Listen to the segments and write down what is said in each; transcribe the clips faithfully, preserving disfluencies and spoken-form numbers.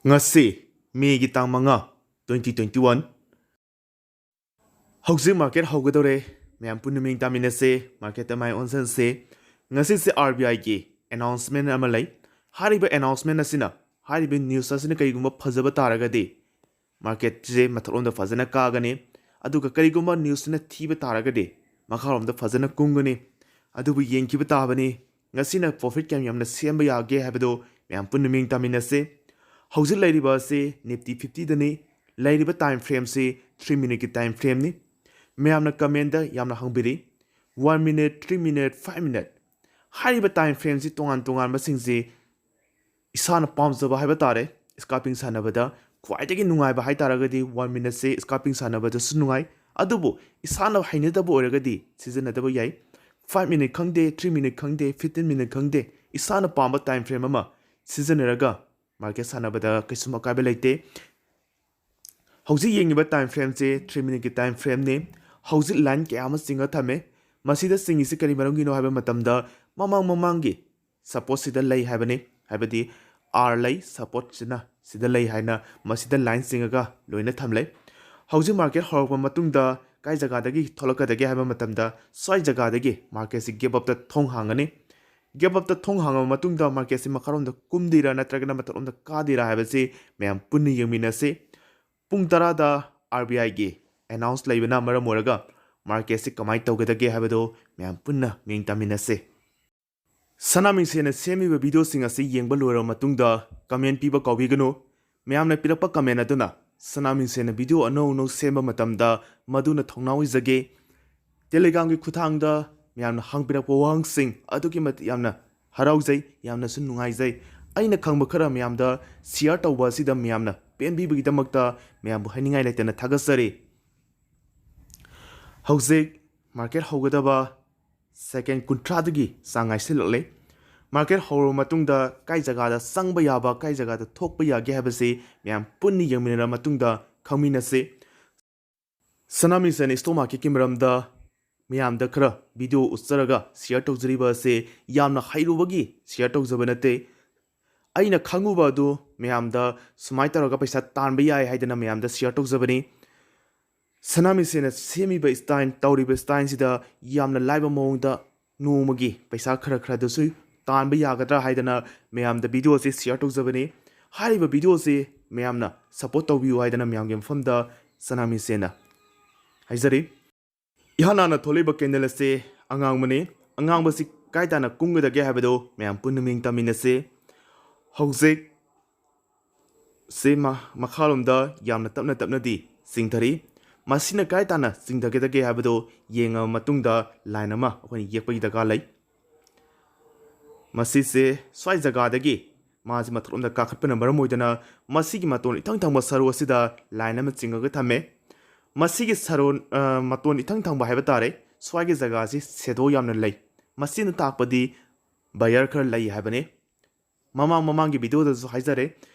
ꯉꯁꯤ ꯃꯦꯒꯤ ꯇꯥꯡ ꯃꯉꯥ, twenty twenty one꯫ ꯍꯧꯖꯤꯛ ꯃꯥꯔꯀꯦꯠ ꯍꯧꯒꯗꯧꯔꯦ꯫ ꯃꯌꯥꯝ ꯄꯨꯟꯅ ꯃꯤꯡ ꯇꯥꯃꯤꯟꯅꯁꯦ, ꯃꯥꯔꯀꯦꯠꯇ ꯃꯥꯏ ꯑꯣꯟꯁꯤꯟꯁꯦ꯫ ꯉꯁꯤꯁꯦ ꯑꯥꯔ ꯕꯤ ꯑꯥꯏꯒꯤ ꯑꯦꯅꯥꯎꯟꯁꯃꯦꯟ ꯑꯃ ꯂꯩ꯫ ꯍꯥꯏꯔꯤꯕ ꯑꯦꯅꯥꯎꯟꯁꯃꯦꯟ ꯑꯁꯤꯅ, ꯍꯥꯏꯔꯤꯕ ꯅ꯭ꯌꯨꯁ ꯑꯁꯤꯅ ꯀꯔꯤꯒꯨꯝꯕ ꯐꯖꯕ ꯇꯥꯔꯒꯗꯤ, ꯃꯥꯔꯀꯦꯠꯁꯦ ꯃꯊꯛꯂꯣꯝꯗ ꯐꯖꯅ ꯀꯥꯒꯅꯤ꯫ ꯑꯗꯨꯒ ꯀꯔꯤꯒꯨꯝꯕ ꯅ꯭ꯌꯨꯁꯁꯤꯅ ꯊꯤꯕ ꯇꯥꯔꯒꯗꯤ, ꯃꯈꯥꯔꯣꯝꯗ ꯐꯖꯅ ꯀꯨꯝꯒꯅꯤ꯫ ꯑꯗꯨꯕꯨ ꯌꯦꯡꯈꯤꯕ ꯇꯥꯕꯅꯤ꯫ ꯉꯁꯤꯅ ꯄ꯭ꯔꯣꯐꯤꯠ ꯀꯌꯥꯝ ꯌꯥꯝꯅ ꯁꯦꯝꯕ ꯌꯥꯒꯦ ꯍꯥꯏꯕꯗꯨ ꯃꯌꯥꯝ ꯄꯨꯟꯅ ꯃꯤꯡ ꯇꯥꯃꯤꯟꯅꯁꯦ꯫ ꯍꯧꯖꯤꯛ ꯂꯩꯔꯤꯕ ꯑꯁꯤ ꯅꯤꯐꯇꯤ ꯐꯤꯐꯇꯤꯗꯅꯤ꯫ ꯂꯩꯔꯤꯕ ꯇꯥꯏꯝ ꯐ꯭ꯔꯦꯝꯁꯤ ꯊ꯭ꯔꯤ ꯃꯤꯅꯤꯠꯀꯤ ꯇꯥꯏꯝ ꯐ꯭ꯔꯦꯝꯅꯤ꯫ ꯃꯌꯥꯝꯅ ꯀꯃꯦꯟꯗ ꯌꯥꯝꯅ ꯍꯪꯕꯤꯔꯤ, one minute, three minute, five minute. ꯍꯥꯏꯔꯤꯕ ꯇꯥꯏꯝ ꯐ꯭ꯔꯦꯝꯁꯤ ꯇꯣꯉꯥꯟ ꯇꯣꯉꯥꯟꯕꯁꯤꯡꯁꯤ ꯏꯁꯥꯅ ꯄꯥꯝꯖꯕ ꯍꯥꯏꯕ ꯇꯥꯔꯦ꯫ ꯁ꯭ꯀꯥꯜꯄꯤꯡ ꯁꯥꯟꯅꯕꯗ ꯈ꯭ꯋꯥꯏꯗꯒꯤ ꯅꯨꯡꯉꯥꯏꯕ ꯍꯥꯏ ꯇꯥꯔꯒꯗꯤ ꯋꯥꯟ ꯃꯤꯅꯠꯁꯦ ꯁ꯭ꯀꯥꯜꯄꯤꯡ ꯁꯥꯟꯅꯕꯗꯁꯨ ꯅꯨꯡꯉꯥꯏ꯫ ꯑꯗꯨꯕꯨ ꯏꯁꯥꯅ ꯍꯩꯅꯗꯕ ꯑꯣꯏꯔꯒꯗꯤ ꯁꯤꯖꯤꯟꯅꯗꯕ ꯌꯥꯏ꯫ ꯐꯥꯏꯚ ꯃꯤꯅꯤꯠ ꯈꯪꯗꯦ, ꯊ꯭ꯔꯤ ꯃꯤꯅꯤꯠ ꯈꯪꯗꯦ, ꯐꯤꯐꯇꯤꯟ ꯃꯤꯅꯤꯠ ꯈꯪꯗꯦ, ꯏꯁꯥꯅ ꯄꯥꯝꯕ ꯇꯥꯏꯝ ꯐ꯭ꯔꯦꯝ ꯑꯃ ꯁꯤꯖꯤꯟꯅꯔꯒ ꯃꯥꯔꯀꯦꯠ ꯁꯥꯟꯅꯕꯗ ꯀꯩꯁꯨꯝ ꯑꯀꯥꯏꯕ ꯂꯩꯇꯦ꯫ ꯍꯧꯖꯤꯛ ꯌꯦꯡꯉꯤꯕ ꯇꯥꯏꯝ ꯐ꯭ꯔꯦꯝꯁꯦ ꯊ꯭ꯔꯤ ꯃꯤꯅꯤꯠꯀꯤ ꯇꯥꯏꯝ ꯐ꯭ꯔꯦꯝꯅꯤ꯫ ꯍꯧꯖꯤꯛ ꯂꯥꯏꯟ ꯀꯌꯥ ꯑꯃ ꯆꯤꯡꯉ ꯊꯝꯃꯦ꯫ ꯃꯁꯤꯗ ꯆꯤꯡꯉꯤꯁꯤ ꯀꯔꯤ ꯃꯔꯝꯒꯤꯅꯣ ꯍꯥꯏꯕ ꯃꯇꯝꯗ, ꯃꯃꯥꯡ ꯃꯃꯥꯡꯒꯤ ꯁꯄꯣꯔꯠꯁꯤꯗ ꯂꯩ ꯍꯥꯏꯕꯅꯤ, ꯍꯥꯏꯕꯗꯤ ꯑꯥꯔ ꯂꯩ, ꯁꯄꯣꯔꯠꯁꯤꯅ ꯁꯤꯗ ꯂꯩ ꯍꯥꯏꯅ ꯃꯁꯤꯗ ꯂꯥꯏꯟ ꯆꯤꯡꯉꯒ ꯂꯣꯏꯅ ꯊꯝꯂꯦ꯫ ꯍꯧꯖꯤꯛ ꯃꯥꯔꯀꯦꯠ ꯍꯧꯔꯛꯄ ꯃꯇꯨꯡꯗ ꯀꯥꯏ ꯖꯒꯥꯗꯒꯤ ꯊꯣꯛꯂꯛꯀꯗꯒꯦ ꯍꯥꯏꯕ ꯃꯇꯝꯗ, ꯁ꯭ꯋꯥꯏ ꯖꯒꯥꯗꯒꯤ ꯃꯥꯔꯀꯦꯠꯁꯤ ꯒꯦꯞ ꯑꯞꯇ ꯊꯣꯡ ꯍꯥꯡꯒꯅꯤ꯫ ꯒꯦꯞ ꯑꯞꯇ ꯊꯣꯡ ꯍꯥꯡꯉꯕ ꯃꯇꯨꯡꯗ ꯃꯥꯔꯀꯦꯠꯁꯤ ꯃꯈꯥꯔꯣꯝꯗ ꯀꯨꯝꯗꯣꯏꯔꯥ ꯅꯠꯇ꯭ꯔꯒꯅ ꯃꯊꯛꯂꯣꯝꯗ ꯀꯥꯗꯣꯏꯔꯥ ꯍꯥꯏꯕꯁꯤ ꯃꯌꯥꯝ ꯄꯨꯟꯅ ꯌꯦꯡꯃꯤꯟꯅꯁꯤ꯫ ꯄꯨꯡ ꯇꯔꯥꯗ ꯑꯥꯔ ꯕꯤ ꯑꯥꯏꯒꯤ ꯑꯦꯅꯥꯎꯟꯁ ꯂꯩꯕꯅ ꯃꯔꯝ ꯑꯣꯏꯔꯒ ꯃꯥꯔꯀꯦꯠꯁꯤ ꯀꯃꯥꯏꯅ ꯇꯧꯒꯗꯒꯦ ꯍꯥꯏꯕꯗꯨ ꯃꯌꯥꯝ ꯄꯨꯟꯅ ꯃꯤꯠꯌꯦꯡ ꯇꯥꯃꯤꯟꯅꯁꯤ꯫ ꯁꯅꯥ ꯃꯤꯡꯁꯦꯟꯅ ꯁꯦꯝꯃꯤꯕ ꯚꯤꯗꯤꯑꯣꯁꯤꯡ ꯑꯁꯤ ꯌꯦꯡꯕ ꯂꯣꯏꯔꯕ ꯃꯇꯨꯡꯗ ꯀꯃꯦꯟ ꯄꯤꯕ ꯀꯥꯎꯕꯤꯒꯅꯨ꯫ ꯃꯌꯥꯝꯅ ꯄꯤꯔꯛꯄ ꯀꯃꯦꯟ ꯑꯗꯨꯅ ꯁꯅꯥ ꯃꯤꯡꯁꯦꯟꯅ ꯚꯤꯗꯤꯑꯣ ꯑꯅꯧ ꯑꯅꯧ ꯁꯦꯝꯕ ꯃꯇꯝꯗ ꯃꯗꯨꯅ ꯊꯧꯅꯥ ꯑꯣꯏꯖꯒꯦ꯫ ꯇꯦꯂꯦꯒ꯭ꯔꯥꯝꯒꯤ ꯈꯨꯠꯊꯥꯡꯗ ꯃꯌꯥꯝꯅ ꯍꯪꯕꯤꯔꯛꯄ ꯋꯥꯍꯪꯁꯤꯡ ꯑꯗꯨꯛꯀꯤ ꯃꯇꯤꯛ ꯌꯥꯝꯅ ꯍꯔꯥꯎꯖꯩ, ꯌꯥꯝꯅꯁꯨ ꯅꯨꯡꯉꯥꯏꯖꯩ꯫ ꯑꯩꯅ ꯈꯪꯕ ꯈꯔ ꯃꯌꯥꯝꯗ ꯁꯤꯌꯥꯔ ꯇꯧꯕ ꯑꯁꯤꯗ ꯃꯌꯥꯝꯅ ꯄꯦꯟꯕꯤꯕꯒꯤꯗꯃꯛꯇ ꯃꯌꯥꯝꯕꯨ ꯍꯥꯏꯅꯤꯡꯉꯥꯏ ꯂꯩꯇꯅ ꯊꯥꯒꯠꯆꯔꯤ꯫ ꯍꯧꯖꯤꯛ ꯃꯥꯔꯀꯦꯠ ꯍꯧꯒꯗꯕ ꯁꯦꯀꯦꯟ ꯀꯨꯟꯊ꯭ꯔꯥꯗꯒꯤ ꯆꯥꯡ ꯉꯥꯏꯁꯤꯜꯂꯛꯂꯦ꯫ ꯃꯥꯔꯀꯦꯠ ꯍꯧꯔꯕ ꯃꯇꯨꯡꯗ ꯀꯥꯏ ꯖꯒꯥꯗ ꯆꯪꯕ ꯌꯥꯕ, ꯀꯥꯏ ꯖꯒꯥꯗ ꯊꯣꯛꯄ ꯌꯥꯒꯦ ꯍꯥꯏꯕꯁꯤ ꯃꯌꯥꯝ ꯄꯨꯟꯅ ꯌꯦꯡꯃꯤꯟꯅꯔꯕ ꯃꯇꯨꯡꯗ ꯈꯪꯃꯤꯟꯅꯁꯤ꯫ ꯁꯅꯥ ꯃꯤꯡꯁꯦꯟ ꯁ꯭ꯇꯣꯛ ꯃꯥꯔꯀꯦꯠꯀꯤ ꯃꯔꯝꯗ ꯃꯌꯥꯝꯗ ꯈꯔ ꯚꯤꯗꯤꯑꯣ ꯎꯠꯆꯔꯒ ꯁꯤꯌꯥꯔ ꯇꯧꯖꯔꯤꯕ ꯑꯁꯤ ꯌꯥꯝꯅ ꯍꯩꯔꯨꯕꯒꯤ ꯁꯤꯌꯥꯔ ꯇꯧꯖꯕ ꯅꯠꯇꯦ꯫ ꯑꯩꯅ ꯈꯪꯉꯨꯕ ꯑꯗꯨ ꯃꯌꯥꯝꯗ ꯁꯨꯃꯥꯏꯅ ꯇꯧꯔꯒ ꯄꯩꯁꯥ ꯇꯥꯟꯕ ꯌꯥꯏ ꯍꯥꯏꯗꯅ ꯃꯌꯥꯝꯗ ꯁꯤꯌꯔ ꯇꯧꯖꯕꯅꯤ꯫ ꯁꯅꯥꯃꯤꯁꯦꯟꯅ ꯁꯦꯝꯃꯤꯕ ꯁ꯭ꯇꯥꯏꯜ, ꯇꯧꯔꯤꯕ ꯁ꯭ꯇꯥꯏꯜꯁꯤꯗ ꯌꯥꯝꯅ ꯂꯥꯏꯕ ꯃꯑꯣꯡꯗ ꯅꯣꯡꯃꯒꯤ ꯄꯩꯁꯥ ꯈꯔ ꯈꯔꯗꯁꯨ ꯇꯥꯟꯕ ꯌꯥꯒꯗ꯭ꯔꯥ ꯍꯥꯏꯗꯅ ꯃꯌꯥꯝꯗ ꯚꯤꯗꯤꯑꯣꯁꯤ ꯁꯤꯌꯔ ꯇꯧꯖꯕꯅꯤ꯫ ꯍꯥꯏꯔꯤꯕ ꯚꯤꯗꯤꯑꯣꯁꯤ ꯃꯌꯥꯝꯅ ꯁꯞꯄꯣꯔꯠ ꯇꯧꯕꯤꯌꯨ ꯍꯥꯏꯗꯅ ꯃꯌꯥꯝꯒꯤ ꯃꯐꯝꯗ ꯁꯅꯥꯃꯤꯁꯦꯟꯅ ꯍꯥꯏꯖꯔꯤ꯫ ꯏꯍꯥꯟ ꯍꯥꯟꯅ ꯊꯣꯛꯂꯛꯏꯕ ꯀꯦꯟꯗꯜ ꯑꯁꯤ ꯑꯉꯥꯡꯕꯅꯤ꯫ ꯑꯉꯥꯡꯕꯁꯤ ꯀꯥꯏ ꯇꯥꯅ ꯀꯨꯝꯒꯗꯒꯦ ꯍꯥꯏꯕꯗꯨ ꯃꯌꯥꯝ ꯄꯨꯟꯅ ꯃꯤꯡ ꯇꯝꯃꯤꯟꯅꯁꯤ꯫ ꯍꯧꯖꯤꯛ ꯁꯤ ꯃ-, ꯃꯈꯥꯔꯣꯝꯗ ꯌꯥꯝꯅ ꯇꯞꯅ ꯇꯞꯅꯗꯤ ꯆꯤꯡꯊꯔꯤ꯫ ꯃꯁꯤꯅ ꯀꯥꯏ ꯇꯥꯅ ꯆꯤꯡꯊꯒꯗꯒꯦ ꯍꯥꯏꯕꯗꯨ ꯌꯦꯡꯉꯕ ꯃꯇꯨꯡꯗ ꯂꯥꯏꯟ ꯑꯃ ꯑꯩꯈꯣꯏꯅ ꯌꯦꯛꯄꯒꯤ ꯗꯔꯀꯥꯔ ꯂꯩ꯫ ꯃꯁꯤꯁꯦ ꯁ꯭ꯋꯥꯏ ꯖꯒꯥꯗꯒꯤ ꯃꯥꯁꯤ ꯃꯊꯛꯂꯣꯝꯗ ꯀꯥꯈꯠꯄꯅ ꯃꯔꯝ ꯑꯣꯏꯗꯨꯅ ꯃꯁꯤꯒꯤ ꯃꯇꯣꯟ ꯏꯊꯪ ꯊꯪꯕ ꯁꯔꯨ ꯑꯁꯤꯗ ꯂꯥꯏꯟ ꯑꯃ ꯆꯤꯡꯉꯒ ꯊꯝꯃꯦ꯫ ꯃꯁꯤꯒꯤ ꯁꯔꯨ, ꯑ, ꯃꯇꯣꯟ ꯏꯊꯪ ꯊꯪꯕ ꯍꯥꯏꯕ ꯇꯥꯔꯦ, ꯁ꯭ꯋꯥꯏꯒꯤ ꯖꯒꯥꯁꯤ ꯁꯦꯗꯣ ꯌꯥꯝꯅ ꯂꯩ꯫ ꯃꯁꯤꯅ ꯇꯥꯛꯄꯗꯤ ꯕꯌꯔ ꯈꯔ ꯂꯩ ꯍꯥꯏꯕꯅꯤ꯫ ꯃꯃꯥꯡ ꯃꯃꯥꯡꯒꯤ ꯚꯤꯗꯤꯑꯣꯗꯁꯨ ꯍꯥꯏꯖꯔꯦ,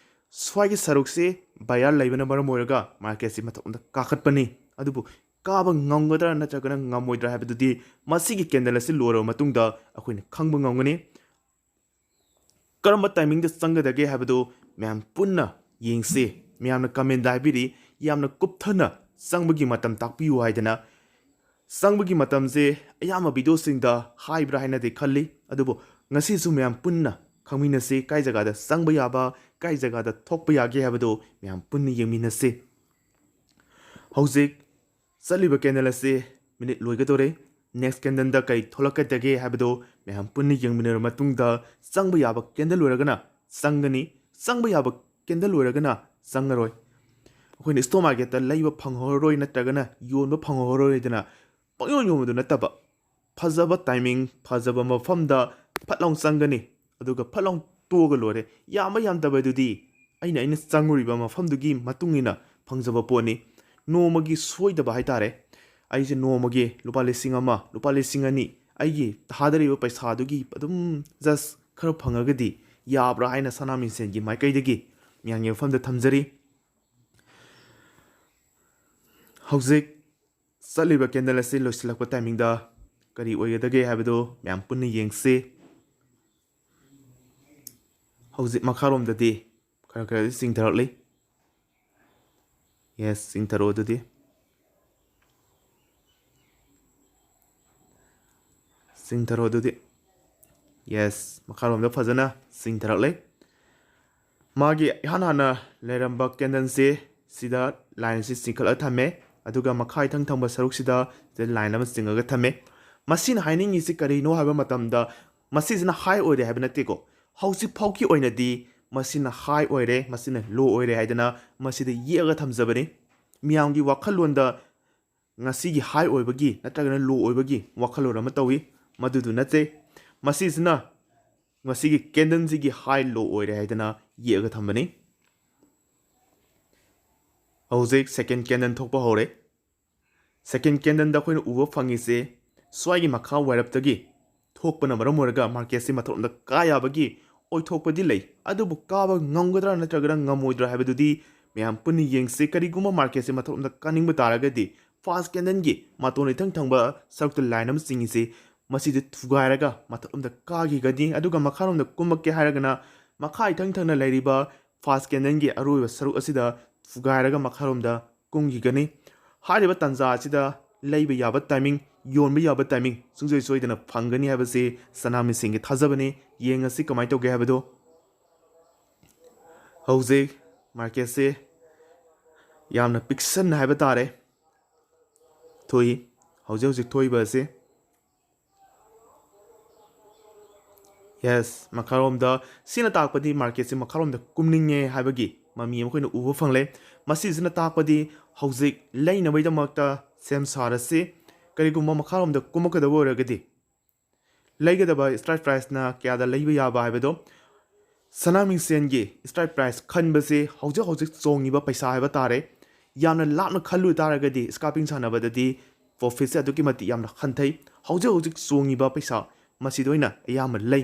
ꯁ꯭ꯋꯥꯏꯒꯤ ꯁꯔꯨꯛꯁꯤ ꯕꯌꯔ ꯂꯩꯕꯅ ꯃꯔꯝ ꯑꯣꯏꯔꯒ ꯃꯥꯔꯀꯦꯠꯁꯤ ꯃꯊꯛꯂꯣꯝꯗ ꯀꯥꯈꯠꯄꯅꯤ꯫ ꯑꯗꯨꯕꯨ ꯀꯥꯕ ꯉꯝꯒꯗ꯭ꯔꯥ ꯅꯠꯇ꯭ꯔꯒꯅ ꯉꯝꯃꯣꯏꯗ꯭ꯔꯥ ꯍꯥꯏꯕꯗꯨꯗꯤ ꯃꯁꯤꯒꯤ ꯀꯦꯟꯗꯜ ꯑꯁꯤ ꯂꯣꯏꯔꯕ ꯃꯇꯨꯡꯗ ꯑꯩꯈꯣꯏꯅ ꯈꯪꯕ ꯉꯝꯒꯅꯤ꯫ ꯀꯔꯝꯕ ꯇꯥꯏꯃꯤꯡꯗ ꯆꯪꯒꯗꯒꯦ ꯍꯥꯏꯕꯗꯨ ꯃꯌꯥꯝ ꯄꯨꯟꯅ ꯌꯦꯡꯁꯤ꯫ ꯃꯌꯥꯝꯅ ꯀꯃꯦꯟꯗ ꯍꯥꯏꯕꯤꯔꯤ, ꯌꯥꯝꯅ ꯀꯨꯞꯊꯅ ꯆꯪꯕꯒꯤ ꯃꯇꯝ ꯇꯥꯛꯄꯤꯌꯨ ꯍꯥꯏꯗꯅ꯫ ꯆꯪꯕꯒꯤ ꯃꯇꯝꯁꯦ ꯑꯌꯥꯝꯕ ꯚꯤꯗꯤꯑꯣꯁꯤꯡꯗ ꯍꯥꯏꯕ꯭ꯔꯥ ꯍꯥꯏꯅꯗꯤ ꯈꯜꯂꯤ, ꯑꯗꯨꯕꯨ ꯉꯁꯤꯁꯨ ꯃꯌꯥꯝ ꯄꯨꯟꯅ ꯈꯪꯃꯤꯟꯅꯁꯤ꯫ ꯀꯥꯏ ꯖꯒꯥꯗ ꯆꯪꯕ ꯌꯥꯕ, ꯀꯥꯏ ꯖꯒꯥꯗ ꯊꯣꯛꯄ ꯌꯥꯒꯦ ꯍꯥꯏꯕꯗꯨ ꯃꯌꯥꯝ ꯄꯨꯟꯅ ꯌꯦꯡꯃꯤꯟꯅꯁꯤ꯫ ꯍꯧꯖꯤꯛ ꯆꯠꯂꯤꯕ ꯀꯦꯟꯗꯜ ꯑꯁꯤ ꯃꯤꯅꯤꯠ ꯂꯣꯏꯒꯗꯧꯔꯦ꯫ ꯅꯦꯛꯁ ꯀꯦꯟꯗꯜꯗ ꯀꯔꯤ ꯊꯣꯛꯂꯛꯀꯗꯒꯦ ꯍꯥꯏꯕꯗꯨ ꯃꯌꯥꯝ ꯄꯨꯟꯅ ꯌꯦꯡꯃꯤꯟꯅꯔꯕ ꯃꯇꯨꯡꯗ, ꯆꯪꯕ ꯌꯥꯕ ꯀꯦꯟꯗꯜ ꯑꯣꯏꯔꯒꯅ ꯆꯪꯒꯅꯤ, ꯆꯪꯕ ꯌꯥꯕ ꯀꯦꯟꯗꯜ ꯑꯣꯏꯔꯒꯅ ꯆꯪꯉꯔꯣꯏ꯫ ꯑꯩꯈꯣꯏꯅ ꯁ꯭ꯇꯣꯛ ꯃꯥꯔꯀꯦꯠꯇ ꯂꯩꯕ ꯐꯪꯍꯧꯔꯔꯣꯏ ꯅꯠꯇ꯭ꯔꯒꯅ ꯌꯣꯟꯕ ꯐꯪꯍꯧꯔꯔꯣꯏꯗꯅ ꯄꯪꯌꯣꯟ ꯌꯣꯟꯕꯗꯨ ꯅꯠꯇꯕ, ꯐꯖꯕ ꯇꯥꯏꯃꯤꯡ, ꯐꯖꯕ ꯃꯐꯝꯗ ꯐꯠ ꯂꯥꯎ ꯆꯪꯒꯅꯤ, ꯑꯗꯨꯒ ꯐꯠ ꯂꯥꯎ ꯇꯣꯛꯑꯒ ꯂꯣꯏꯔꯦ꯫ ꯌꯥꯝꯕ ꯌꯥꯝꯗꯕꯗꯨꯗꯤ ꯑꯩꯅ, ꯑꯩꯅ ꯆꯪꯉꯨꯔꯤꯕ ꯃꯐꯝꯗꯨꯒꯤ ꯃꯇꯨꯡ ꯏꯟꯅ ꯐꯪꯖꯕ ꯄꯣꯠꯅꯤ꯫ ꯅꯣꯡꯃꯒꯤ ꯁꯣꯏꯗꯕ ꯍꯥꯏ ꯇꯥꯔꯦ, ꯑꯩꯁꯦ ꯅꯣꯡꯃꯒꯤ ꯂꯨꯄꯥ ꯂꯤꯁꯤꯡ ꯑꯃ, ꯂꯨꯄꯥ ꯂꯤꯁꯤꯡ ꯑꯅꯤ, ꯑꯩꯒꯤ ꯊꯥꯗꯔꯤꯕ ꯄꯩꯁꯥꯗꯨꯒꯤ ꯑꯗꯨꯝ ꯖꯁ ꯈꯔ ꯐꯪꯉꯒꯗꯤ ꯌꯥꯕ꯭ꯔꯥ ꯍꯥꯏꯅ ꯁꯅꯥ ꯃꯤꯡꯁꯦꯟꯒꯤ ꯃꯥꯏꯀꯩꯗꯒꯤ ꯃꯌꯥꯝꯒꯤ ꯃꯐꯝꯗ ꯊꯝꯖꯔꯤ꯫ ꯍꯧꯖꯤꯛ ꯆꯠꯂꯤꯕ ꯀꯦꯟꯗꯜ ꯑꯁꯤ ꯂꯣꯏꯁꯤꯜꯂꯛꯄ ꯇꯥꯏꯃꯤꯡꯗ ꯀꯔꯤ ꯑꯣꯏꯒꯗꯒꯦ ꯍꯥꯏꯕꯗꯨ ꯃꯌꯥꯝ ꯄꯨꯟꯅ ꯌꯦꯡꯁꯤ꯫ ꯍꯧꯖꯤꯛ ꯃꯈꯥꯔꯣꯝꯗꯗꯤ ꯈꯔ ꯈꯔꯗꯤ ꯆꯤꯡꯊꯔꯛꯂꯤ꯫ Yes, ꯆꯤꯡꯊꯔꯛꯑꯣ ꯑꯗꯨꯗꯤ꯫ ꯆꯤꯡꯊꯔꯛꯑꯣ ꯑꯗꯨꯗꯤ꯫ Yes, ꯃꯈꯥꯔꯣꯝꯗ ꯐꯖꯅ ꯆꯤꯡꯊꯔꯛꯂꯦ꯫ ꯃꯥꯒꯤ ꯏꯍꯥꯟ ꯍꯥꯟꯅ ꯂꯩꯔꯝꯕ candleꯁꯦ ꯁꯤꯗ lineꯁꯤ ꯆꯤꯡꯈꯠꯂ ꯊꯝꯃꯦ꯫ ꯑꯗꯨꯒ ꯃꯈꯥ ꯏꯊꯪ ꯊꯪꯕ ꯁꯔꯨꯛꯁꯤꯗ ꯁꯤꯗ line ꯑꯃ ꯆꯤꯡꯉꯒ ꯊꯝꯃꯦ꯫ ꯃꯁꯤꯅ ꯍꯥꯏꯅꯤꯡꯉꯤꯁꯤ ꯀꯔꯤꯅꯣ ꯍꯥꯏꯕ ꯃꯇꯝꯗ, ꯃꯁꯤꯁꯤꯅ high ꯑꯣꯏꯔꯦ ꯍꯥꯏꯕ ꯅꯠꯇꯦꯀꯣ꯫ ꯍꯧꯖꯤꯛ ꯐꯥꯎꯒꯤ ꯑꯣꯏꯅꯗꯤ ꯃꯁꯤꯅ high ꯑꯣꯏꯔꯦ, ꯃꯁꯤꯅ low ꯑꯣꯏꯔꯦ ꯍꯥꯏꯗꯅ ꯃꯁꯤꯗ ꯌꯦꯛꯑꯒ ꯊꯝꯖꯕꯅꯤ꯫ ꯃꯤꯌꯥꯝꯒꯤ ꯋꯥꯈꯜꯂꯣꯟꯗ ꯉꯁꯤꯒꯤ high ꯑꯣꯏꯕꯒꯤ ꯅꯠꯇ꯭ꯔꯒꯅ low ꯑꯣꯏꯕꯒꯤ ꯋꯥꯈꯜꯂꯣꯟ ꯑꯃ ꯇꯧꯏ, ꯃꯗꯨꯗꯨ ꯅꯠꯇꯦ꯫ ꯃꯁꯤꯁꯤꯅ ꯉꯁꯤꯒꯤ candleꯁꯤꯒꯤ high low ꯑꯣꯏꯔꯦ ꯍꯥꯏꯗꯅ ꯌꯦꯛꯑꯒ ꯊꯝꯕꯅꯤ꯫ ꯍꯧꯖꯤꯛ second candle ꯊꯣꯛꯄ ꯍꯧꯔꯦ꯫ Second candleꯗ ꯑꯩꯈꯣꯏꯅ ꯎꯕ ꯐꯪꯉꯤꯁꯦ ꯁ꯭ꯋꯥꯏꯒꯤ ꯃꯈꯥ ꯋꯥꯏꯔꯞꯇꯒꯤ ꯊꯣꯛꯄꯅ ꯃꯔꯝ ꯑꯣꯏꯔꯒ marketꯁꯤ ꯃꯊꯛꯂꯣꯝꯗ ꯀꯥ ꯌꯥꯕꯒꯤ ꯑꯣꯏꯊꯣꯛꯄꯗꯤ ꯂꯩ, ꯑꯗꯨꯕꯨ ꯀꯥꯕ ꯉꯝꯒꯗ꯭ꯔꯥ ꯅꯠꯇ꯭ꯔꯒꯅ ꯉꯝꯃꯣꯏꯗ꯭ꯔꯥ ꯍꯥꯏꯕꯗꯨꯗꯤ ꯃꯌꯥꯝ ꯄꯨꯟꯅ ꯌꯦꯡꯁꯤ꯫ ꯀꯔꯤꯒꯨꯝꯕ marketꯁꯤ ꯃꯊꯛꯂꯣꯝꯗ ꯀꯥꯅꯤꯡꯕ ꯇꯥꯔꯒꯗꯤ first candleꯒꯤ ꯃꯇꯣꯟ ꯏꯊꯪ ꯊꯪꯕ ꯁꯔꯨꯛꯇ line ꯑꯃ ꯆꯤꯡꯉꯤꯁꯤ, ꯃꯁꯤꯗꯤ ꯊꯨꯒꯥꯏꯔꯒ ꯃꯊꯛꯂꯣꯝꯗ ꯀꯥꯈꯤꯒꯅꯤ꯫ ꯑꯗꯨꯒ ꯃꯈꯥꯔꯣꯝꯗ ꯀꯨꯝꯃꯛꯀꯦ ꯍꯥꯏꯔꯒꯅ ꯃꯈꯥ ꯏꯊꯪ ꯊꯪꯅ ꯂꯩꯔꯤꯕ first candleꯒꯤ ꯑꯔꯣꯏꯕ ꯁꯔꯨꯛ ꯑꯁꯤꯗ ꯊꯨꯒꯥꯏꯔꯒ ꯃꯈꯥꯔꯣꯝꯗ ꯀꯨꯝꯈꯤꯒꯅꯤ꯫ ꯍꯥꯏꯔꯤꯕ ꯇꯥꯟꯖꯥ ꯑꯁꯤꯗ ꯂꯩꯕ ꯌꯥꯕ timing, ꯌꯣꯟꯕ ꯌꯥꯕ timing ꯁꯨꯡꯁꯣꯏ ꯁꯣꯏꯗꯅ ꯐꯪꯒꯅꯤ ꯍꯥꯏꯕꯁꯤ ꯁꯅꯥꯃꯤꯁꯤꯡꯒꯤ ꯊꯥꯖꯕꯅꯤ꯫ ꯌꯦꯡꯉꯁꯤ ꯀꯃꯥꯏꯅ ꯇꯧꯒꯦ ꯍꯥꯏꯕꯗꯣ꯫ ꯍꯧꯖꯤꯛ marketꯁꯦ ꯌꯥꯝꯅ ꯄꯤꯛꯁꯟꯅ ꯍꯥꯏꯕ ꯇꯥꯔꯦ ꯊꯣꯛꯏ꯫ ꯍꯧꯖꯤꯛ ꯍꯧꯖꯤꯛ ꯊꯣꯛꯏꯕ ꯑꯁꯤ, yes, ꯃꯈꯥꯔꯣꯝꯗ, ꯁꯤꯅ ꯇꯥꯛꯄꯗꯤ marketꯁꯦ ꯃꯈꯥꯔꯣꯝꯗ ꯀꯨꯝꯅꯤꯡꯉꯦ ꯍꯥꯏꯕꯒꯤ ꯃꯃꯤ ꯑꯃ ꯑꯩꯈꯣꯏꯅ ꯎꯕ ꯐꯪꯂꯦ꯫ ꯃꯁꯤꯁꯤꯅ ꯇꯥꯛꯄꯗꯤ ꯍꯧꯖꯤꯛ ꯂꯩꯅꯕꯒꯤꯗꯃꯛꯇ ꯁꯦꯝ ꯁꯥꯔꯁꯤ꯫ ꯀꯔꯤꯒꯨꯝꯕ ꯃꯈꯥꯔꯣꯝꯗ ꯀꯨꯝꯃꯛꯀꯗꯕ ꯑꯣꯏꯔꯒꯗꯤ ꯂꯩꯒꯗꯕ strike priceꯅ ꯀꯌꯥꯗ ꯂꯩꯕ ꯌꯥꯕ ꯍꯥꯏꯕꯗꯣ ꯁꯅꯥ ꯃꯤꯡꯁꯦꯟꯒꯤ strike price ꯈꯟꯕꯁꯤ ꯍꯧꯖꯤꯛ ꯍꯧꯖꯤꯛ ꯆꯣꯡꯉꯤꯕ ꯄꯩꯁꯥ ꯍꯥꯏꯕ ꯇꯥꯔꯦ꯫ ꯌꯥꯝꯅ ꯂꯥꯞꯅ ꯈꯜꯂꯨ ꯇꯥꯔꯒꯗꯤ scalping ꯁꯥꯟꯅꯕꯗꯗꯤ profitꯁꯦ ꯑꯗꯨꯛꯀꯤ ꯃꯇꯤꯛ ꯌꯥꯝꯅ ꯍꯟꯊꯩ꯫ ꯍꯧꯖꯤꯛ ꯍꯧꯖꯤꯛ ꯆꯣꯡꯉꯤꯕ ꯄꯩꯁꯥ ꯃꯁꯤꯗ ꯑꯣꯏꯅ ꯑꯌꯥꯝꯕ ꯂꯩ꯫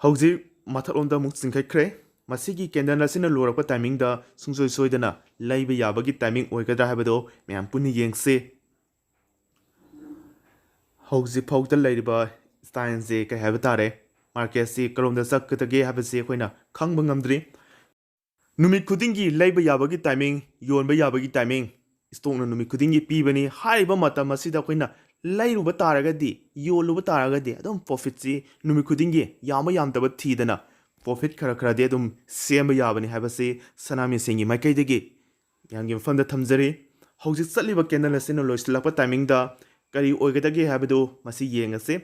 ꯍꯧꯖꯤꯛ ꯃꯊꯛꯂꯣꯝꯗ ꯑꯃꯨꯛ ꯆꯤꯡꯈꯠꯈ꯭ꯔꯦ꯫ ꯃꯁꯤꯒꯤ candle ꯑꯁꯤꯅ ꯂꯣꯏꯔꯛꯄ timingꯗ ꯁꯨꯡꯁꯣꯏ ꯁꯣꯏꯗꯅ ꯂꯩꯕ ꯌꯥꯕꯒꯤ timing ꯑꯣꯏꯒꯗ꯭ꯔꯥ ꯍꯥꯏꯕꯗꯣ ꯃꯌꯥꯝ ꯄꯨꯟꯅ ꯌꯦꯡꯁꯤ꯫ ꯍꯧꯖꯤꯛ ꯐꯥꯎꯗ ꯂꯩꯔꯤꯕ ꯁ꯭ꯇꯥꯏꯜꯁꯦ ꯀꯩ ꯍꯥꯏꯕ ꯇꯥꯔꯦ, ꯃꯥꯔꯀꯦꯠꯁꯤ ꯀꯔꯣꯝꯗ ꯆꯠꯀꯗꯒꯦ ꯍꯥꯏꯕꯁꯤ ꯑꯩꯈꯣꯏꯅ ꯈꯪꯕ ꯉꯝꯗ꯭ꯔꯤ꯫ ꯅꯨꯃꯤꯠ ꯈꯨꯗꯤꯡꯒꯤ ꯂꯩꯕ ꯌꯥꯕꯒꯤ ꯇꯥꯏꯃꯤꯡ, ꯌꯣꯟꯕ ꯌꯥꯕꯒꯤ ꯇꯥꯏꯃꯤꯡ, ꯁ꯭ꯇꯣꯛꯅ ꯅꯨꯃꯤꯠ ꯈꯨꯗꯤꯡꯒꯤ ꯄꯤꯕꯅꯤ꯫ ꯍꯥꯏꯔꯤꯕ ꯃꯇꯝ ꯑꯁꯤꯗ ꯑꯩꯈꯣꯏꯅ ꯂꯩꯔꯨꯕ ꯇꯥꯔꯒꯗꯤ, ꯌꯣꯜꯂꯨꯕ ꯇꯥꯔꯒꯗꯤ ꯑꯗꯨꯝ ꯄ꯭ꯔꯣꯐꯤꯠꯁꯤ ꯅꯨꯃꯤꯠ ꯈꯨꯗꯤꯡꯒꯤ ꯌꯥꯝꯕ ꯌꯥꯝꯗꯕ ꯊꯤꯗꯅ ꯄ꯭ꯔꯣꯐꯤꯠ ꯈꯔ ꯈꯔꯗꯤ ꯑꯗꯨꯝ ꯁꯦꯝꯕ ꯌꯥꯕꯅꯤ ꯍꯥꯏꯕꯁꯤ ꯁꯅꯥꯃꯤꯁꯤꯡꯒꯤ ꯃꯥꯏꯀꯩꯗꯒꯤ ꯃꯌꯥꯝꯒꯤ ꯃꯐꯝꯗ ꯊꯝꯖꯔꯤ꯫ ꯍꯧꯖꯤꯛ ꯆꯠꯂꯤꯕ ꯀꯦꯟꯗꯜ ꯑꯁꯤꯅ ꯂꯣꯏꯁꯤꯜꯂꯛꯄ ꯇꯥꯏꯃꯤꯡꯗ ꯀꯔꯤ ꯑꯣꯏꯒꯗꯒꯦ ꯍꯥꯏꯕꯗꯨ ꯃꯁꯤ ꯌꯦꯡꯉꯁꯤ꯫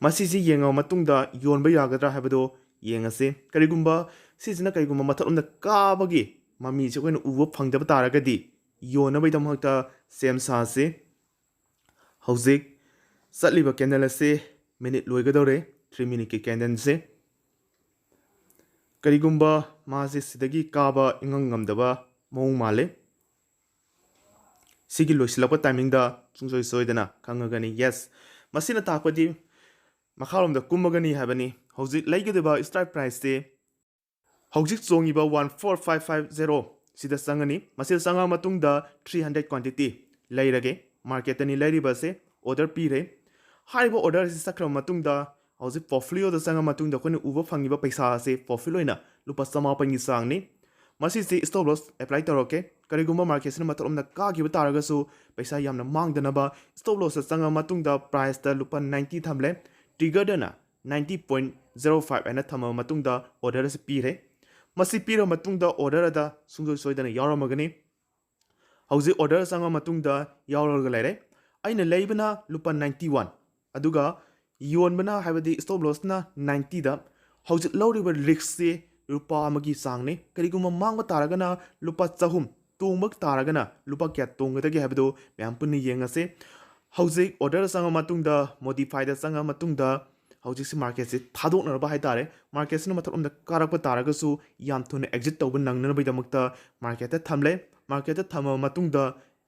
ꯃꯁꯤꯁꯤ ꯌꯦꯡꯉꯕ ꯃꯇꯨꯡꯗ ꯌꯣꯟꯕ ꯌꯥꯒꯗ꯭ꯔꯥ ꯍꯥꯏꯕꯗꯨ ꯌꯦꯡꯉꯁꯤ꯫ ꯀꯔꯤꯒꯨꯝꯕ ꯁꯤꯁꯤꯅ ꯀꯔꯤꯒꯨꯝꯕ ꯃꯊꯛꯂꯣꯝꯗ ꯀꯥꯕꯒꯤ ꯃꯃꯤꯁꯤ ꯑꯩꯈꯣꯏꯅ ꯎꯕ ꯐꯪꯗꯕ ꯇꯥꯔꯒꯗꯤ ꯌꯣꯟꯅꯕꯒꯤꯗꯃꯛꯇ ꯁꯦꯝ ꯁꯥꯁꯤ꯫ ꯍꯧꯖꯤꯛ ꯆꯠꯂꯤꯕ ꯀꯦꯟꯗꯜ ꯑꯁꯤ ꯃꯤꯅꯤꯠ ꯂꯣꯏꯒꯗꯧꯔꯦ, ꯊ꯭ꯔꯤ ꯃꯤꯅꯤꯠꯀꯤ ꯀꯦꯟꯗꯜꯁꯦ꯫ ꯀꯔꯤꯒꯨꯝꯕ ꯃꯥꯁꯦ ꯁꯤꯗꯒꯤ ꯀꯥꯕ ꯏꯉꯝ ꯉꯝꯗꯕ ꯃꯑꯣꯡ ꯃꯥꯜꯂꯦ꯫ ꯁꯤꯒꯤ ꯂꯣꯏꯁꯤꯜꯂꯛꯄ ꯇꯥꯏꯃꯤꯡꯗ ꯁꯨꯡꯁꯣꯏ ꯁꯣꯏꯗꯅ ꯈꯪꯉꯒꯅꯤ꯫ ꯌꯦꯁ, ꯃꯁꯤꯅ ꯇꯥꯛꯄꯗꯤ ꯃꯈꯥꯔꯣꯝꯗ ꯀꯨꯝꯃꯒꯅꯤ ꯍꯥꯏꯕꯅꯤ꯫ ꯍꯧꯖꯤꯛ ꯂꯩꯒꯗꯕ ꯁ꯭ꯇ꯭ꯔꯥꯏꯛ ꯄ꯭ꯔꯥꯏꯁꯇꯤ ꯍꯧꯖꯤꯛ ꯆꯣꯡꯉꯤꯕ one four five five zero ꯁꯤꯗ ꯆꯪꯒꯅꯤ꯫ ꯃꯁꯤꯗ ꯆꯪꯉ ꯃꯇꯨꯡꯗ ꯊ꯭ꯔꯤ ꯍꯟꯗ꯭ꯔꯦꯠ ꯀ꯭ꯋꯥꯟꯇꯤꯇꯤ ꯂꯩꯔꯒꯦ꯫ ꯃꯥꯔꯀꯦꯠꯇꯅꯤ ꯂꯩꯔꯤꯕꯁꯦ, ꯑꯣꯔꯗꯔ ꯄꯤꯔꯦ꯫ ꯍꯥꯏꯔꯤꯕ ꯑꯣꯔꯗꯔ ꯑꯁꯤ ꯆꯠꯈ꯭ꯔꯕ ꯃꯇꯨꯡꯗ ꯍꯧꯖꯤꯛ ꯄꯣꯔꯠꯐꯣꯂꯤꯑꯣꯗ ꯆꯪꯉ ꯃꯇꯨꯡꯗ ꯑꯩꯈꯣꯏꯅ ꯎꯕ ꯐꯪꯉꯤꯕ ꯄꯩꯁꯥ ꯑꯁꯤ ꯄ꯭ꯔꯣꯐꯤꯠ ꯑꯣꯏꯅ ꯂꯨꯄꯥ ꯆꯃꯥꯄꯟꯒꯤ ꯆꯥꯡꯅꯤ꯫ ꯃꯁꯤꯁꯤ ꯁ꯭ꯇꯣꯞ ꯂꯣꯁ ꯑꯦꯄ꯭ꯂꯥꯏ ꯇꯧꯔꯛꯀꯦ꯫ ꯀꯔꯤꯒꯨꯝꯕ ꯃꯥꯔꯀꯦꯠꯁꯤꯅ ꯃꯊꯛꯂꯣꯝꯗ ꯀꯥꯈꯤꯕ ꯇꯥꯔꯒꯁꯨ ꯄꯩꯁꯥ ꯌꯥꯝꯅ ꯃꯥꯡꯗꯅꯕ ꯁ꯭ꯇꯣꯞ ꯂꯣꯁꯇ ꯆꯪꯉ ꯃꯇꯨꯡꯗ ꯄ꯭ꯔꯥꯏꯁꯇ ꯂꯨꯄꯥ ꯅꯥꯏꯟꯇꯤ ꯊꯝꯂꯦ꯫ ꯇ꯭ꯔꯤꯒꯔꯗꯅ ꯅꯥꯏꯟꯇꯤ ꯄꯣꯏꯟ ꯖꯦꯔꯣ ꯐꯥꯏꯚ ꯍꯥꯏꯅ ꯊꯝꯃꯕ ꯃꯇꯨꯡꯗ ꯑꯣꯔꯗꯔ ꯑꯁꯤ ꯄꯤꯔꯦ꯫ ꯃꯁꯤ ꯄꯤꯔꯕ ꯃꯇꯨꯡꯗ ꯑꯣꯔꯗꯔ ꯑꯗ ꯁꯨꯡꯁꯣꯏ ꯁꯣꯏꯗꯅ ꯌꯥꯎꯔꯝꯃꯒꯅꯤ꯫ ꯍꯧꯖꯤꯛ ꯑꯣꯔꯗꯔ ꯆꯪꯉ ꯃꯇꯨꯡꯗ ꯌꯥꯎꯔꯒ ꯂꯩꯔꯦ꯫ ꯑꯩꯅ ꯂꯩꯕꯅ ꯂꯨꯄꯥ ꯅꯥꯏꯟꯇꯤ ꯋꯥꯟ, ꯑꯗꯨꯒ ꯌꯣꯟꯕꯅ, ꯍꯥꯏꯕꯗꯤ ꯁ꯭ꯇꯣꯞ ꯂꯣꯁꯅ ꯅꯥꯏꯟꯇꯤꯗ꯫ ꯍꯧꯖꯤꯛ ꯂꯧꯔꯤꯕ ꯔꯤꯛꯁꯁꯤ ꯂꯨꯄꯥ ꯑꯃꯒꯤ ꯆꯥꯡꯅꯤ꯫ ꯀꯔꯤꯒꯨꯝꯕ ꯃꯥꯡꯕ ꯇꯥꯔꯒꯅ ꯂꯨꯄꯥ ꯆꯍꯨꯝ, ꯇꯣꯡꯕ ꯇꯥꯔꯒꯅ ꯂꯨꯄꯥ ꯀꯌꯥ ꯇꯣꯡꯒꯗꯒꯦ ꯍꯥꯏꯕꯗꯨ ꯃꯌꯥꯝ ꯄꯨꯟꯅ ꯌꯦꯡꯉꯁꯤ꯫ ꯍꯧꯖꯤꯛ ꯑꯣꯔꯗꯔ ꯆꯪꯉ ꯃꯇꯨꯡꯗ, ꯃꯣꯗꯤꯐꯥꯏꯗ ꯆꯪꯉ ꯃꯇꯨꯡꯗ ꯍꯧꯖꯤꯛꯁꯤ ꯃꯥꯔꯀꯦꯠꯁꯤ ꯊꯥꯗꯣꯛꯅꯔꯕ ꯍꯥꯏꯇꯥꯔꯦ꯫ ꯃꯥꯔꯀꯦꯠꯁꯤꯅ ꯃꯊꯛꯂꯣꯝꯗ ꯀꯥꯔꯛꯄ ꯇꯥꯔꯒꯁꯨ ꯌꯥꯝ ꯊꯨꯅ ꯑꯦꯛꯖꯤꯠ ꯇꯧꯕ ꯅꯪꯅꯅꯕꯒꯤꯗꯃꯛꯇ ꯃꯥꯔꯀꯦꯠꯇ ꯊꯝꯂꯦ꯫ ꯃꯥꯔꯀꯦꯠꯇ ꯊꯝꯃꯕ ꯃꯇꯨꯡꯗ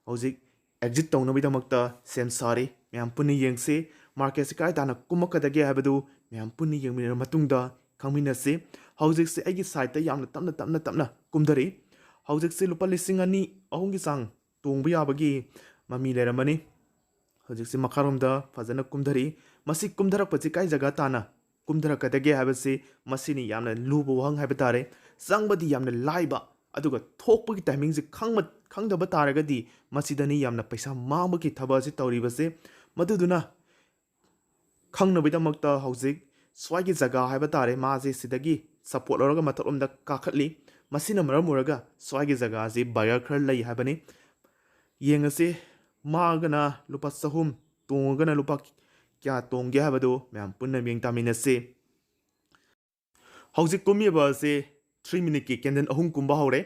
ꯍꯧꯖꯤꯛ ꯑꯦꯛꯖꯤꯠ ꯇꯧꯅꯕꯒꯤꯗꯃꯛꯇ ꯁꯦꯝ ꯁꯥꯔꯤ꯫ ꯃꯌꯥꯝ ꯄꯨꯟꯅ ꯌꯦꯡꯁꯤ, ꯃꯥꯔꯀꯦꯠꯁꯤ ꯀꯗꯥꯏ ꯇꯥꯟꯅ ꯀꯨꯝꯃꯛꯀꯗꯒꯦ ꯍꯥꯏꯕꯗꯨ ꯃꯌꯥꯝ ꯄꯨꯟꯅ ꯌꯦꯡꯃꯤꯟꯅꯔꯕ ꯃꯇꯨꯡꯗ ꯈꯪꯃꯤꯟꯅꯁꯤ꯫ ꯍꯧꯖꯤꯛꯁꯦ ꯑꯩꯒꯤ ꯁꯥꯏꯠꯇ ꯌꯥꯝꯅ ꯇꯞꯅ, ꯇꯞꯅ, ꯇꯞꯅ ꯀꯨꯝꯊꯔꯛꯏ꯫ ꯍꯧꯖꯤꯛꯁꯦ ꯂꯨꯄꯥ ꯂꯤꯁꯤꯡ ꯑꯅꯤ, ꯑꯍꯨꯝꯒꯤ ꯆꯥꯡ ꯇꯣꯡꯕ ꯌꯥꯕꯒꯤ ꯃꯃꯤ ꯂꯩꯔꯝꯃꯅꯤ꯫ ꯍꯧꯖꯤꯛꯁꯤ ꯃꯈꯥꯔꯣꯝꯗ ꯐꯖꯅ ꯀꯨꯝꯊꯔꯛꯏ꯫ ꯃꯁꯤ ꯀꯨꯝꯊꯔꯛꯄꯁꯤ ꯀꯥꯏ ꯖꯒꯥ ꯇꯥꯅ ꯀꯨꯝꯊꯔꯛꯀꯗꯒꯦ ꯍꯥꯏꯕꯁꯤ ꯃꯁꯤꯅꯤ ꯌꯥꯝꯅ ꯂꯨꯕ ꯋꯥꯍꯪ ꯍꯥꯏꯕ ꯇꯥꯔꯦ꯫ ꯆꯪꯕꯗꯤ ꯌꯥꯝꯅ ꯂꯥꯏꯕ, ꯑꯗꯨꯒ ꯊꯣꯛꯄꯒꯤ ꯇꯥꯏꯃꯤꯡꯁꯤ ꯈꯪꯕ-, ꯈꯪꯗꯕ ꯇꯥꯔꯒꯗꯤ ꯃꯁꯤꯗꯅꯤ ꯌꯥꯝꯅ ꯄꯩꯁꯥ ꯃꯥꯡꯕꯒꯤ ꯊꯕꯛ ꯑꯁꯤ ꯇꯧꯔꯤꯕꯁꯦ꯫ ꯃꯗꯨꯗꯨꯅ ꯈꯪꯅꯕꯒꯤꯗꯃꯛꯇ ꯍꯧꯖꯤꯛ ꯁ꯭ꯋꯥꯏꯒꯤ ꯖꯒꯥ ꯍꯥꯏꯕ ꯇꯥꯔꯦ, ꯃꯥꯁꯦ ꯁꯤꯗꯒꯤ ꯁꯞꯄꯣꯔꯠ ꯂꯧꯔꯒ ꯃꯊꯛꯂꯣꯝꯗ ꯀꯥꯈꯠꯂꯤ꯫ ꯃꯁꯤꯅ ꯃꯔꯝ ꯑꯣꯏꯔꯒ ꯁ꯭ꯋꯥꯏꯒꯤ ꯖꯒꯥꯁꯤ ꯕꯥꯌꯔ ꯈꯔ ꯂꯩ ꯍꯥꯏꯕꯅꯤ꯫ ꯌꯦꯡꯉꯁꯤ, ꯃꯥꯒꯅ ꯂꯨꯄꯥ ꯆꯍꯨꯝ, ꯇꯣꯡꯉꯒꯅ ꯂꯨꯄꯥ ꯀꯌꯥ ꯇꯣꯡꯒꯦ ꯍꯥꯏꯕꯗꯨ ꯃꯌꯥꯝ ꯄꯨꯟꯅ ꯌꯦꯡ ꯇꯥꯃꯤꯟꯅꯁꯤ꯫ ꯍꯧꯖꯤꯛ ꯀꯨꯝꯃꯤꯕ ꯑꯁꯤ ꯊ꯭ꯔꯤ ꯃꯤꯅꯤꯠꯀꯤ ꯀꯦꯟꯗꯜ ꯑꯍꯨꯝ ꯀꯨꯝꯕ ꯍꯧꯔꯦ꯫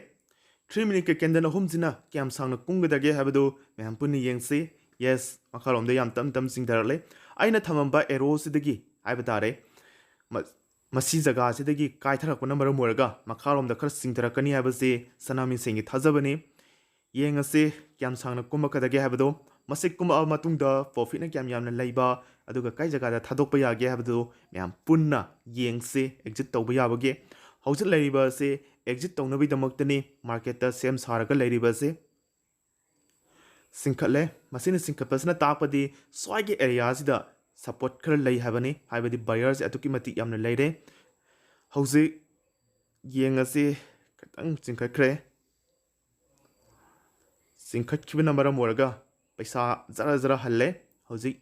ꯊ꯭ꯔꯤ ꯃꯤꯅꯤꯠꯀꯤ ꯀꯦꯟꯗꯜ ꯑꯍꯨꯝꯁꯤꯅ ꯀꯌꯥꯝ ꯁꯥꯡꯅ ꯀꯨꯝꯒꯗꯒꯦ ꯍꯥꯏꯕꯗꯨ ꯃꯌꯥꯝ ꯄꯨꯟꯅ ꯌꯦꯡꯁꯤ꯫ ꯌꯦꯁ, ꯃꯈꯥꯔꯣꯝꯗ ꯌꯥꯝ ꯇꯞ ꯇꯞ ꯆꯤꯡꯊꯔꯛꯂꯦ꯫ ꯑꯩꯅ ꯊꯝꯃꯝꯕ ꯑꯦꯔꯣꯁꯤꯗꯒꯤ ꯍꯥꯏꯕ ꯇꯥꯔꯦ, ꯃ-, ꯃꯁꯤ ꯖꯒꯥꯁꯤꯗꯒꯤ ꯀꯥꯏꯊꯔꯛꯄꯅ ꯃꯔꯝ ꯑꯣꯏꯔꯒ ꯃꯈꯥꯔꯣꯝꯗ ꯈꯔ ꯆꯤꯡꯊꯔꯛꯀꯅꯤ ꯍꯥꯏꯕꯁꯤ ꯁꯅꯥꯃꯤꯁꯦꯟꯒꯤ ꯊꯥꯖꯕꯅꯤ꯫ ꯌꯦꯡꯉꯁꯤ ꯀꯌꯥꯝ ꯁꯥꯡꯅ ꯀꯨꯝꯃꯛꯀꯗꯒꯦ ꯍꯥꯏꯕꯗꯣ꯫ ꯃꯁꯤ ꯀꯨꯝꯃꯛꯑꯕ ꯃꯇꯨꯡꯗ ꯄ꯭ꯔꯣꯐꯤꯠꯅ ꯀꯌꯥꯝ ꯌꯥꯝꯅ ꯂꯩꯕ, ꯑꯗꯨꯒ ꯀꯥꯏ ꯖꯒꯥꯗ ꯊꯥꯗꯣꯛꯄ ꯌꯥꯒꯦ ꯍꯥꯏꯕꯗꯨ ꯃꯌꯥꯝ ꯄꯨꯟꯅ ꯌꯦꯡꯁꯤ ꯑꯦꯛꯖꯤꯠ ꯇꯧꯕ ꯌꯥꯕꯒꯦ꯫ ꯍꯧꯖꯤꯛ ꯂꯩꯔꯤꯕ ꯑꯁꯤ ꯑꯦꯛꯖꯤꯠ ꯇꯧꯅꯕꯒꯤꯗꯃꯛꯇꯅꯤ ꯃꯥꯔꯀꯦꯠꯇ ꯁꯦꯝ ꯁꯥꯔꯒ ꯂꯩꯔꯤꯕ ꯑꯁꯤ꯫ ꯆꯤꯡꯈꯠꯂꯦ꯫ ꯃꯁꯤꯅ ꯆꯤꯡꯈꯠꯄꯁꯤꯅ ꯇꯥꯛꯄꯗꯤ ꯁ꯭ꯋꯥꯏꯒꯤ ꯑꯦꯔꯤꯌꯥꯁꯤꯗ ꯁꯞꯄꯣꯔꯠ ꯈꯔ ꯂꯩ ꯍꯥꯏꯕꯅꯤ, ꯍꯥꯏꯕꯗꯤ ꯕꯥꯌꯔꯁꯦ ꯑꯗꯨꯛꯀꯤ ꯃꯇꯤꯛ ꯌꯥꯝꯅ ꯂꯩꯔꯦ꯫ ꯍꯧꯖꯤꯛ ꯌꯦꯡꯉꯁꯤ, ꯈꯤꯇꯪ ꯆꯤꯡꯈꯠꯈ꯭ꯔꯦ꯫ ꯆꯤꯡꯈꯠꯈꯤꯕꯅ ꯃꯔꯝ ꯑꯣꯏꯔꯒ ꯄꯩꯁꯥ ꯖꯔ ꯖꯔ ꯍꯜꯂꯦ꯫ ꯍꯧꯖꯤꯛ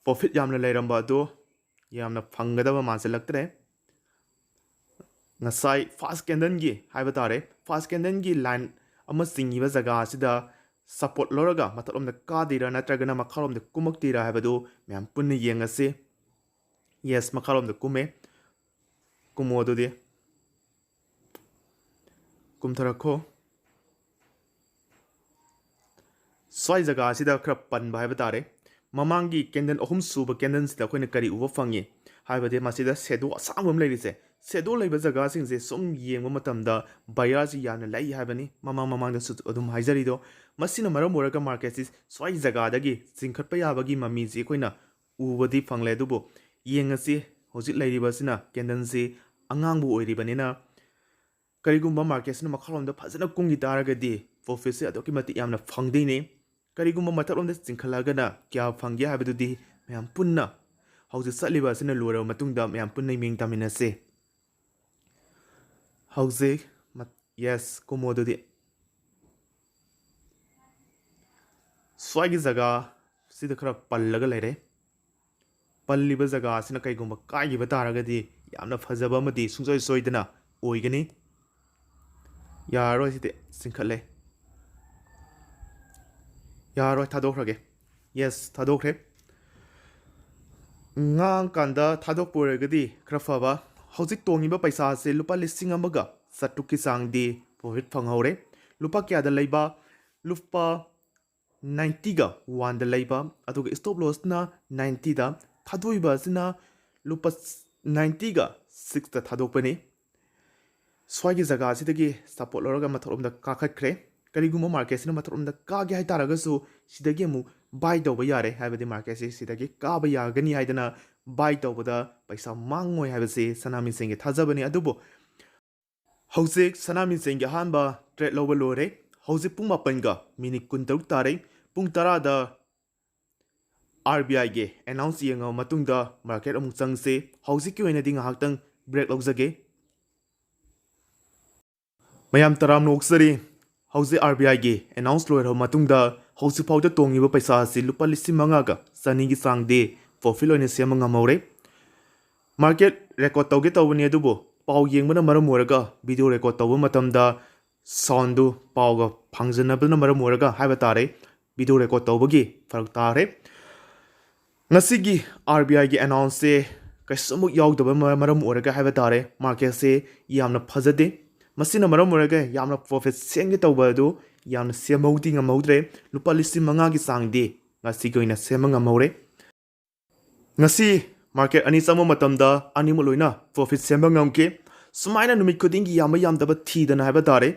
ꯄ꯭ꯔꯣꯐꯤꯠ ꯌꯥꯝꯅ ꯂꯩꯔꯝꯕ ꯑꯗꯨ ꯌꯥꯝꯅ ꯐꯪꯒꯗꯕ ꯃꯥꯟꯁꯤꯜꯂꯛꯇ꯭ꯔꯦ꯫ ꯉꯁꯥꯏ ꯐꯥꯔꯁ ꯀꯦꯟꯗꯜꯒꯤ ꯍꯥꯏꯕ ꯇꯥꯔꯦ, ꯐꯥꯔꯁ ꯀꯦꯟꯗꯜꯒꯤ ꯂꯥꯏꯟ ꯑꯃ ꯆꯤꯡꯉꯤꯕ ꯖꯒꯥ ꯑꯁꯤꯗ ꯁꯞꯄꯣꯔꯠ ꯂꯧꯔꯒ ꯃꯊꯛꯂꯣꯝꯗ ꯀꯥꯗꯣꯏꯔꯥ ꯅꯠꯇ꯭ꯔꯒꯅ ꯃꯈꯥꯔꯣꯝꯗ ꯀꯨꯝꯃꯛꯇꯣꯏꯔꯥ ꯍꯥꯏꯕꯗꯨ ꯃꯌꯥꯝ ꯄꯨꯟꯅ ꯌꯦꯡꯉꯁꯤ꯫ ꯌꯦꯁ, ꯃꯈꯥꯔꯣꯝꯗ ꯀꯨꯝꯃꯦ꯫ ꯀꯨꯝꯃꯣ ꯑꯗꯨꯗꯤ꯫ ꯀꯨꯝꯊꯔꯛꯈꯣ꯫ ꯁ꯭ꯋꯥꯏ ꯖꯒꯥ ꯑꯁꯤꯗ ꯈꯔ ꯄꯟꯕ ꯍꯥꯏꯕ ꯇꯥꯔꯦ꯫ ꯃꯃꯥꯡꯒꯤ ꯀꯦꯟꯗꯜ ꯑꯍꯨꯝ ꯁꯨꯕ ꯀꯦꯟꯗꯜꯁꯤꯗ ꯑꯩꯈꯣꯏꯅ ꯀꯔꯤ ꯎꯕ ꯐꯪꯉꯤ ꯍꯥꯏꯕꯗꯤ ꯃꯁꯤꯗ ꯁꯦꯗꯣ ꯑꯁꯥꯡꯕ ꯑꯃ ꯂꯩꯔꯤꯁꯦ, ꯁꯦꯗꯣ ꯂꯩꯕ ꯖꯒꯥꯁꯤꯡꯁꯦ ꯁꯨꯝ ꯌꯦꯡꯕ ꯃꯇꯝꯗ ꯕꯥꯌꯔꯁꯤ ꯌꯥꯝꯅ ꯂꯩ ꯍꯥꯏꯕꯅꯤ, ꯃꯃꯥꯡ ꯃꯃꯥꯡꯗꯁꯨ ꯑꯗꯨꯝ ꯍꯥꯏꯖꯔꯤꯗꯣ꯫ ꯃꯁꯤꯅ ꯃꯔꯝ ꯑꯣꯏꯔꯒ ꯃꯥꯔꯀꯦꯠꯁꯤ ꯁ꯭ꯋꯥꯏ ꯖꯒꯥꯗꯒꯤ ꯆꯤꯡꯈꯠꯄ ꯌꯥꯕꯒꯤ ꯃꯃꯤꯁꯤ ꯑꯩꯈꯣꯏꯅ ꯎꯕꯗꯤ ꯐꯪꯂꯦ꯫ ꯑꯗꯨꯕꯨ ꯌꯦꯡꯉꯁꯤ, ꯍꯧꯖꯤꯛ ꯂꯩꯔꯤꯕꯁꯤꯅ ꯀꯦꯟꯗꯜꯁꯤ ꯑꯉꯥꯡꯕ ꯑꯣꯏꯔꯤꯕꯅꯤꯅ, ꯀꯔꯤꯒꯨꯝꯕ ꯃꯥꯔꯀꯦꯠꯁꯤꯅ ꯃꯈꯥꯔꯣꯝꯗ ꯐꯖꯅ ꯀꯨꯝꯈꯤ ꯇꯥꯔꯒꯗꯤ ꯄ꯭ꯔꯣꯐꯤꯠꯁꯦ ꯑꯗꯨꯛꯀꯤ ꯃꯇꯤꯛ ꯌꯥꯝꯅ ꯐꯪꯗꯣꯏꯅꯤ꯫ ꯀꯔꯤꯒꯨꯝꯕ ꯃꯊꯛꯂꯣꯝꯗ ꯆꯤꯡꯈꯠꯂꯛꯑꯒꯅ ꯀꯌꯥ ꯐꯪꯒꯦ ꯍꯥꯏꯕꯗꯨꯗꯤ ꯃꯌꯥꯝ ꯄꯨꯟꯅ ꯍꯧꯖꯤꯛ ꯆꯠꯂꯤꯕ ꯑꯁꯤꯅ ꯂꯣꯏꯔꯕ ꯃꯇꯨꯡꯗ ꯃꯌꯥꯝ ꯄꯨꯟꯅ ꯌꯦꯡ ꯇꯥꯃꯤꯟꯅꯁꯤ꯫ ꯍꯧꯖꯤꯛ ꯃꯠ-, yes, ꯀꯨꯝꯃꯣ ꯑꯗꯨꯗꯤ꯫ ꯁ꯭ꯋꯥꯏꯒꯤ ꯖꯒꯥ ꯁꯤꯗ ꯈꯔ ꯄꯜꯂꯒ ꯂꯩꯔꯦ꯫ ꯄꯜꯂꯤꯕ ꯖꯒꯥ ꯑꯁꯤꯅ ꯀꯩꯒꯨꯝꯕ ꯀꯥꯏꯈꯤꯕ ꯇꯥꯔꯒꯗꯤ ꯌꯥꯝꯅ ꯐꯖꯕ ꯑꯃꯗꯤ ꯁꯨꯡꯁꯣꯏ ꯁꯣꯏꯗꯅ ꯑꯣꯏꯒꯅꯤ꯫ ꯌꯥꯔꯔꯣꯏ, ꯁꯤꯗꯤ ꯆꯤꯡꯈꯠꯂꯦ꯫ ꯌꯥꯔꯔꯣꯏ, ꯊꯥꯗꯣꯛꯈ꯭ꯔꯒꯦ꯫ Yes, ꯊꯥꯗꯣꯛꯈ꯭ꯔꯦ꯫ ꯉꯥꯡꯀꯥꯟꯗ ꯊꯥꯗꯣꯛꯄ ꯑꯣꯏꯔꯒꯗꯤ ꯈꯔ ꯐꯕ꯫ ꯍꯧꯖꯤꯛ ꯇꯣꯡꯉꯤꯕ ꯄꯩꯁꯥ ꯑꯁꯤ ꯂꯨꯄꯥ ꯂꯤꯁꯤꯡ ꯑꯃꯒ ꯆꯥꯇ꯭ꯔꯨꯛꯀꯤ ꯆꯥꯡꯗꯤ profit ꯐꯪꯍꯧꯔꯦ꯫ ꯂꯨꯄꯥ ꯀꯌꯥꯗ ꯂꯩꯕ? ꯂꯨꯄꯥ ꯅꯥꯏꯟꯇꯤꯒ ꯋꯥꯟꯗ ꯂꯩꯕ, ꯑꯗꯨꯒ stop lossꯅ ꯅꯥꯏꯟꯇꯤꯗ, ꯊꯥꯗꯣꯛꯏꯕ ꯑꯁꯤꯅ ꯂꯨꯄꯥ ꯅꯥꯏꯟꯇꯤꯒ ꯁꯤꯛꯁꯇ ꯊꯥꯗꯣꯛꯄꯅꯤ꯫ ꯁ꯭ꯋꯥꯏꯒꯤ ꯖꯒꯥꯁꯤꯗꯒꯤ support ꯂꯧꯔꯒ ꯃꯊꯛꯂꯣꯝꯗ ꯀꯥꯈꯠꯈ꯭ꯔꯦ꯫ ꯀꯔꯤꯒꯨꯝꯕ marketꯁꯤꯅ ꯃꯊꯛꯂꯣꯝꯗ ꯀꯥꯒꯦ ꯍꯥꯏꯇꯥꯔꯒꯁꯨ ꯁꯤꯗꯒꯤ ꯑꯃꯨꯛ buy ꯇꯧꯕ ꯌꯥꯔꯦ, ꯍꯥꯏꯕꯗꯤ marketꯁꯤ ꯁꯤꯗꯒꯤ ꯀꯥꯕ ꯌꯥꯒꯅꯤ ꯍꯥꯏꯗꯅ buy ꯇꯧꯕꯗ ꯄꯩꯁꯥ ꯃꯥꯡꯉꯣꯏ ꯍꯥꯏꯕꯁꯤ ꯁꯅꯥꯃꯤꯁꯤꯡꯒꯤ ꯊꯥꯖꯕꯅꯤ꯫ ꯑꯗꯨꯕꯨ ꯍꯧꯖꯤꯛ ꯁꯅꯥꯃꯤꯁꯤꯡꯒꯤ ꯑꯍꯥꯟꯕ trade ꯂꯧꯕ ꯂꯣꯏꯔꯦ꯫ ꯍꯧꯖꯤꯛ ꯄꯨꯡ ꯃꯥꯄꯟꯒ minute ꯀꯨꯟꯇꯔꯨꯛ ꯇꯥꯔꯦ꯫ ꯄꯨꯡ ꯇꯔꯥꯗ RBIꯒꯤ announce ꯌꯦꯡꯉꯕ ꯃꯇꯨꯡꯗ market ꯑꯃꯨꯛ ꯆꯪꯁꯤ꯫ ꯍꯧꯖꯤꯛꯀꯤ ꯑꯣꯏꯅꯗꯤ ꯉꯥꯏꯍꯥꯛꯇꯪ break ꯂꯧꯖꯒꯦ꯫ ꯃꯌꯥꯝ ꯇꯔꯥꯝꯅ ꯑꯣꯛꯆꯔꯤ꯫ ꯍꯧꯖꯤꯛ RBIꯒꯤ announce ꯂꯣꯏꯔꯕ ꯃꯇꯨꯡꯗ ꯍꯧꯖꯤꯛ ꯐꯥꯎꯗ ꯇꯣꯡꯉꯤꯕ ꯄꯩꯁꯥ ꯑꯁꯤ ꯂꯨꯄꯥ ꯂꯤꯁꯤꯡ ꯃꯉꯥꯒ ꯆꯅꯤꯒꯤ ꯆꯥꯡꯗꯤ profit ꯑꯣꯏꯅ ꯁꯦꯝꯕ ꯉꯝꯍꯧꯔꯦ꯫ Market record ꯇꯧꯒꯦ ꯇꯧꯕꯅꯤ, ꯑꯗꯨꯕꯨ ꯄꯥꯎ ꯌꯦꯡꯕꯅ ꯃꯔꯝ ꯑꯣꯏꯔꯒ video record ꯇꯧꯕ ꯃꯇꯝꯗ soundꯗꯨ ꯄꯥꯎꯒ ꯐꯪꯖꯅꯕꯅ ꯃꯔꯝ ꯑꯣꯏꯔꯒ ꯍꯥꯏꯕ ꯇꯥꯔꯦ, video record ꯇꯧꯕꯒꯤ ꯐꯔꯛ ꯇꯥꯔꯦ꯫ ꯉꯁꯤꯒꯤ RBIꯒꯤ announceꯁꯦ ꯀꯩꯁꯨꯃꯛ ꯌꯥꯎꯗꯕ ꯃꯔ-, ꯃꯔꯝ ꯑꯣꯏꯔꯒ ꯍꯥꯏꯕ ꯇꯥꯔꯦ, marketꯁꯦ ꯌꯥꯝꯅ ꯐꯖꯗꯦ꯫ ꯃꯁꯤꯅ ꯃꯔꯝ ꯑꯣꯏꯔꯒ ꯌꯥꯝꯅ profit ꯁꯦꯝꯒꯦ ꯇꯧꯕ ꯑꯗꯨ ꯌꯥꯝꯅ ꯁꯦꯝꯍꯧꯗꯤ ꯉꯝꯍꯧꯗ꯭ꯔꯦ꯫ ꯂꯨꯄꯥ ꯂꯤꯁꯤꯡ ꯃꯉꯥꯒꯤ ꯆꯥꯡꯗꯤ ꯉꯁꯤꯒꯤ ꯑꯣꯏꯅ ꯁꯦꯝꯕ ꯉꯝꯍꯧꯔꯦ꯫ ꯉꯁꯤ market ꯑꯅꯤ ꯆꯪꯕ ꯃꯇꯝꯗ ꯑꯅꯤꯃꯛ ꯂꯣꯏꯅ profit ꯁꯦꯝꯕ ꯉꯝꯈꯤ꯫ ꯁꯨꯃꯥꯏꯅ ꯅꯨꯃꯤꯠ ꯈꯨꯗꯤꯡꯒꯤ ꯌꯥꯝꯕ ꯌꯥꯝꯗꯕ ꯊꯤꯗꯅ ꯍꯥꯏꯕ ꯇꯥꯔꯦ,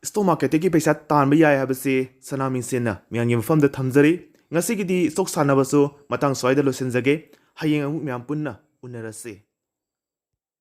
stock marketꯇꯒꯤ ꯄꯩꯁꯥ ꯇꯥꯟꯕ ꯌꯥꯏ ꯍꯥꯏꯕꯁꯤ ꯁꯅꯥꯃꯤꯁꯦꯟꯅ ꯃꯤꯌꯥꯝꯒꯤ ꯃꯐꯝꯗ ꯊꯝꯖꯔꯤ꯫ ꯉꯁꯤꯒꯤꯗꯤ stock ꯁꯥꯟꯅꯕꯁꯨ ꯃꯇꯥꯡ ꯁ꯭ꯋꯥꯏꯗ ꯂꯣꯏꯁꯤꯟꯖꯒꯦ꯫ ꯍꯌꯦꯡ ꯑꯃꯨꯛ ꯃꯌꯥꯝ ꯄꯨꯟꯅ ꯎꯅꯔꯁꯤ꯫